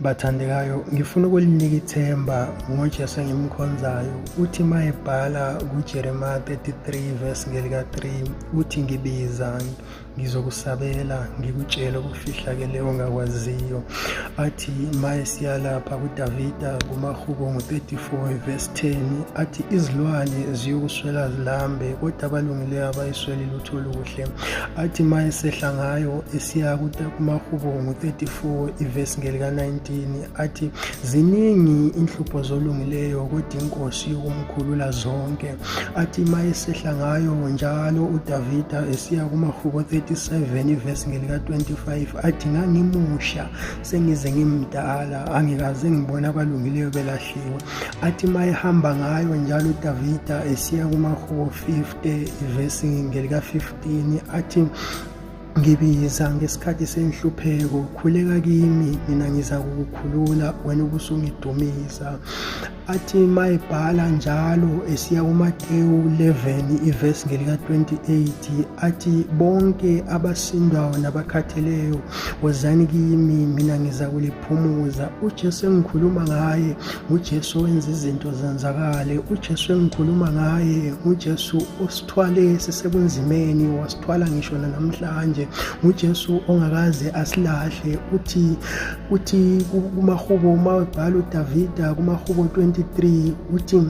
Bathandekayo, ngifuna ukulinika ithemba ngoJesu engimkhonzayo. Uthi uma ebhala kuJeremiya 33 verse ngelika-3 uthi ngibiza ngizokusabela ngikutshele okufihlakele ongakwaziyo. Athi uma esiya lapha kuDavida kumahubo ngo-34 verse 10 athi izilwane ziyokuswela zilambe kodwa abalungileyo abayisweli lutho oluhle. Athi uma esehla ngayo esiya kumahubo ngo-34 ivesi ngelika-19 athi ziningi inhlupho zolungileyo kodwa inkosi yokumkhulula zonke. Athi uma esehla ngayo njalo uDavida esiya kumahubo 37 ivesi ngelika-25 athi ngangimusha sengize ngimdala angikaze ngibone abalungileyo belahliwe. Athi uma ehamba ngayo njalo uDavida esiya kumahubo 50 ivesi ngelika-15 athi Ngibiza ngesikhathi senhlupheko, khuleka kimi, mina ngiza kukukhulula, wena ubusungidumisa. Athi mayebhala njalo esiya kuMateyu 11 ivesi ngelika-28 athi bonke abasindwayo nabakhatheleyo wozani kimi, mina ngiza kuliphumuza. UJesu engikhuluma ngaye nguJesu owenza izinto zenzakale. UJesu engikhuluma ngaye nguJesu osithwale sisebunzimeni, wasithwala ngisho namhlanje. NguJesu ongakaze asilahle. Uthi uthi kumahubo uma ebhala uDavida kumahubo 23 uthi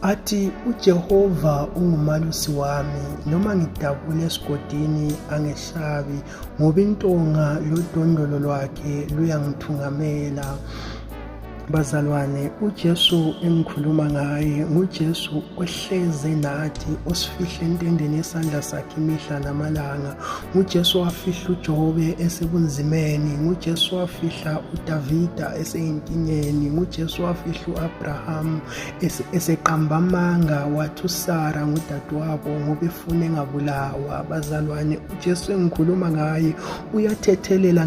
athi uJehova ungumalusi wami noma ngidabule esigodini angesabi ngoba intonga lodondolo lwakhe luyangithungamela. Bazalwane, uJesu engikhuluma ngaye nguJesu ohleze nathi, osifihle entendeni yesandla sakhe imihla namalanga. NguJesu owafihla uJobe esebunzimeni, nguJesu owafihla uDavida eseyinkingeni, nguJesu owafihla u-Abrahamu eseqamba amanga wathi uSara ngudadewabo ngoba efuna engabulawa. Bazalwane, uJesu engikhuluma ngaye uyathethelela.